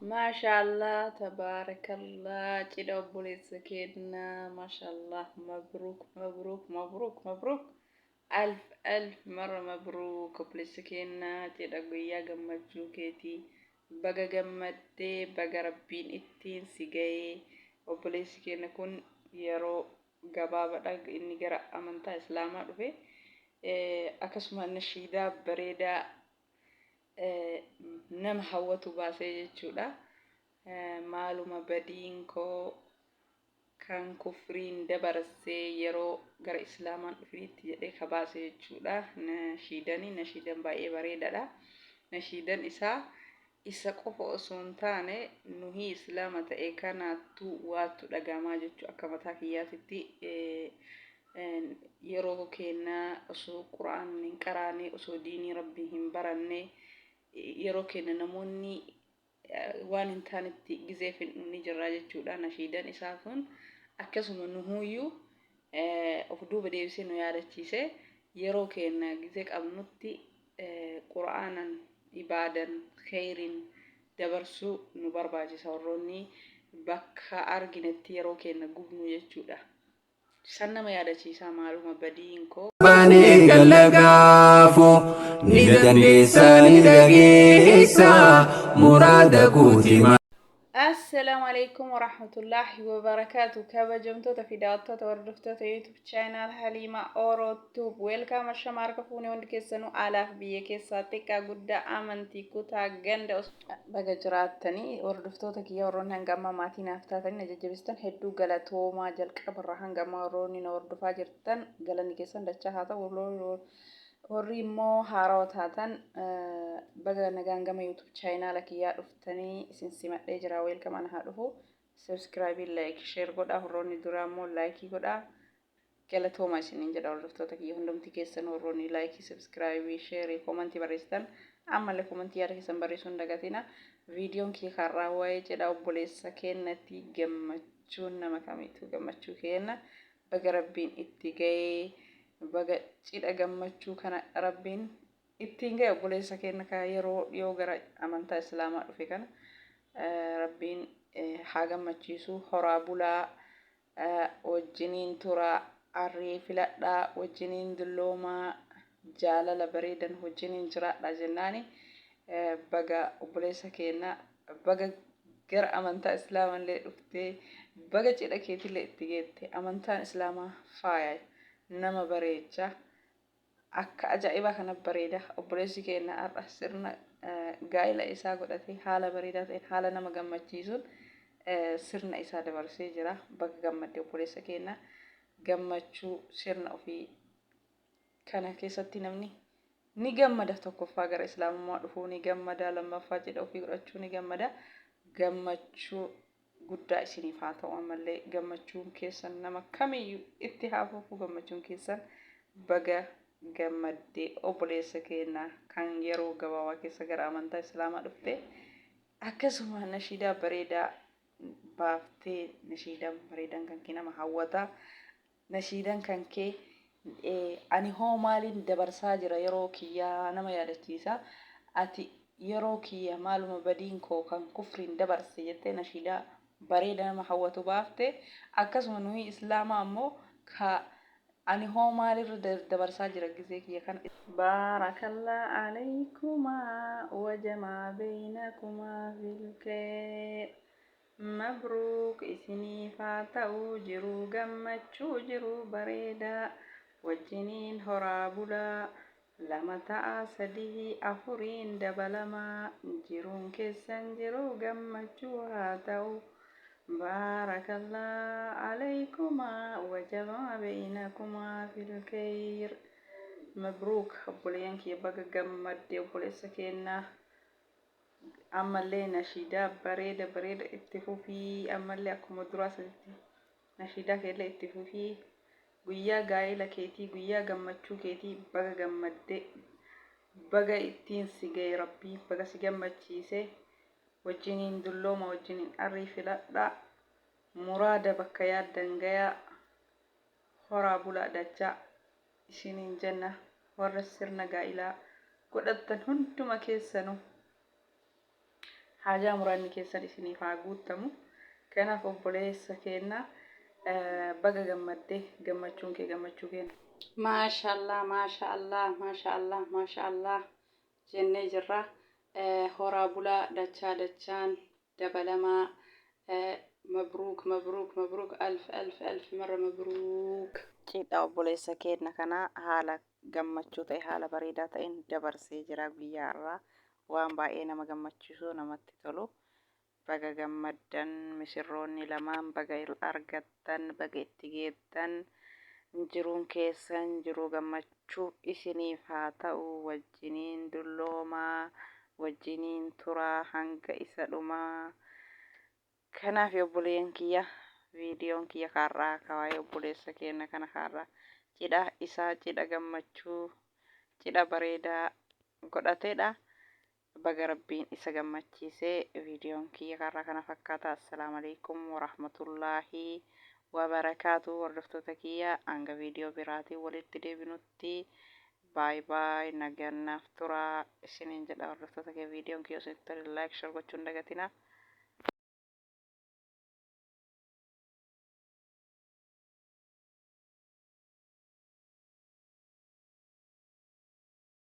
Maashaallah tabaarakallah, cidha obboleessa keenya, maashaallah, mabruuk mabruuk mabruuk mabruuk, alf alf marra mabruuk. Obboleessa keenya, cidha guyyaa gammachuu keetii baga gammaddee, baga Rabbiin ittiin si ga'ee. Obboleessi keenya kun yeroo gabaabaadha inni gara amantaa Islaamaa dhufe. Akkasuma nashiidaa bareedaa nama hawwatu baasee jechuudha. Maaluma badiin koo kan kufriin dabarsee yeroo gara Islaamaan dhufinitti jedhee ka baase jechuudha. Nashiidani nashiidan baay'ee bareedaadha. Nashiidan isaa isa qofa osoo hin taane nuhii Islaama ta'e kanaattu waattu dhagahamaa jechuu. Akka mataa kiyyaatitti yeroo keenna osoo Qur'aan hin qaraane, osoo diinii Rabbii hin baranne, yeroo keenna namoonni waan hin taanetti gizee finnu ni jirra jechuudha. Nashiidan isaa kun akkasuma nuhuuyyuu of duuba deebisee nu yaadachiise. Yeroo keenna gizee qabnutti Qur'aanan, ibaadan, kheyriin dabarsuu nu barbaachisa, warroonni bakka arginetti yeroo keenna gubnu jechuudha. San nama yaadachiisaa, maaluma badiin koo. Baanee galla gaafo ni dandeessa, ni dhageessa, muraada guuti. Assalaamu alaikum warahmatullaahi wabarakaatu. Kabajamtoota fi daawwattoota, hordoftoota YouTube channel Halima Oro Tube, welcome. Ashama, harka fuunee hundi keessanuu, alaaf biyya keessaa, xiqqaa guddaa, amantii, kutaa, ganda, baga jiraattanii. Hordoftoota kiyya, warroonni hanga ammaa maatii naaf taatanii na jajjabeessitan hedduu galatoomaa. Jalqabarraa hanga ammaa warroonni na hordofaa jirtan galanni keessan dachaa haa ta'u. Warri immoo haarawaa taatan baga nagaan gama YouTube channel kiyyaa dhuftanii, isin simadhee jira. Welcome, ana haa dhufu. Subscribe, like, share godhaa. Warroonni duraa immoo like godhaa. Galatooma isiniin jedha. Hordoftoota kiyya hundumti keessan, warroonni like, subscribe, share, comment barreessitan, ammallee comment yaada keessan barreessuu hin dagatina. Viidiyoon kiyya karraa waa'ee cidha obboleessa keenyatti. Gammachuun nama kamiitu gammachuu kenna. Baga Rabbiin itti ga'ee, baga cidha gammachuu kana Rabbiin ittiin ga'e. Obboleessa keenya ka yeroo dhiyoo gara amantaa Islaamaa dhufe kana Rabbiin haa gammachiisu. Horaa bulaa, wajjiniin turaa, arrii filadhaa, wajjiniin dulloomaa, jaalala bareedan wajjiniin jiraadha jennaani. Baga obboleessa keenya, baga gara amantaa Islaamallee dhuftee, baga cidha keetillee itti geette. Amantaan Islaamaa faaya, nama bareecha, akka ajaa'ibaa kana bareeda. Obboleessi keenya har'a sirna gaa'ila isaa godhatee haala bareedaa ta'een, haala nama gammachiisuun sirna isaa dabarsee jira. Baga gammadde, obboleessa keenya. Gammachuu sirna ofii kana keessatti namni ni gammada. Tokkoffaa gara Islaamummaa dhufuu ni gammada, lammaffaa cidha ofii godhachuu ni gammada. Gammachuu guddaa isiniif haa ta'u. Ammallee gammachuun keessan nama kamiyyuu itti haa fufu gammachuun keessan. Baga gammaddee, obboleessa keenya kan yeroo gabaabaa keessa gara amantaa Islaamaa dhufte, akkasuma nashiidaa bareedaa baaftee. Nashiidaan bareedaan kan kee nama hawwata. Nashiidan kan kee ani hoo maaliin dabarsaa jira yeroo kiyyaa nama yaadachiisa. Ati yeroo kiyya maaluma badiin koo kan kufriin dabarse jettee nashiidaa bareeda nama hawwatu baafte. Akkasuma nuyi Islaamaa ammoo ka ani hoo maalirra dabarsaa jira gizee kiyya kana. Baarakallah alaykumaa wajamaa beeynakumaa fil kheyr. Mabruuk isiniif haa ta'u. Jiruu gammachuu, jiruu bareedaa wajjiniin horaa bulaa. Lama ta'a, sadihii, afuriin dabalamaa, jiruun keessan jiruu gammachuu haa ta'u. Baarakallah alaykumaa wajamaa beeynakumaa fil kheyr. Mabruuk, obboleeyyan kiyya, baga gammadde, obboleessa keennaa. Ammallee nashiidaa bareeda bareeda itti fufii. Ammallee akkuma duraa sanitti nashiidaa keellee itti fufii. Guyyaa gaa'ela keetii, guyyaa gammachuu keetii baga gammadde, baga ittiin si ga'e Rabbii, baga si gammachiise. Wajjiniin dullooma, wajjiniin arrii filadhaa, muraada bakka yaaddan gayaa, horaa bulaa dachaa isiniin jenna. Warra sirna gaa'ilaa godhattan hunduma keessanuu, Haajaa muraanni keessan isiniif haa guuttamu. Kanaaf obboleessa keenna, baga gammaddee, gammachuun kee gammachuu keenya. Maashaallah, maashaallah, maashaallah, maashaallah jennee jirra. Horaa bulaa, dachaa dachaan dabalamaa. Mabruuk, mabruuk, mabruuk, alf alf alf marra mabruuk. Cidha obboleessa keenya kana haala gammachuu ta'e, haala bareedaa ta'een dabarsee jira guyyaa irraa. Waan baay'ee nama gammachiisu, namatti tolu. Baga gammaddan misirroonni lamaan, baga argattan, baga itti geettan. Jiruun keessan jiruu gammachuu isiniif haa ta'u. Wajjiniin dulloomaa, wajjiniin turaa hanga isa dhumaa. Kanaaf obboleeyyan kiyya, viidiyoon kiyya kaarraa kawaayee obboleessa keenya kana kaarraa cidha isaa, cidha gammachuu, cidha bareedaa godhateedha. Baga Rabbiin isa gammachiisee. Viidiyoon kiyya kaarraa kana fakkaata. Assalaamu alaikum warahmatullaahi wabarakaatu. Hordoftoota kiyya, hanga viidiyoo biraatiin walitti deebinutti baay baay, nagannaaf turaa isiniin jedha. Hordoftoota kiyya, viidiyoon kiyya isinitti tole like, share gochuun dagatina.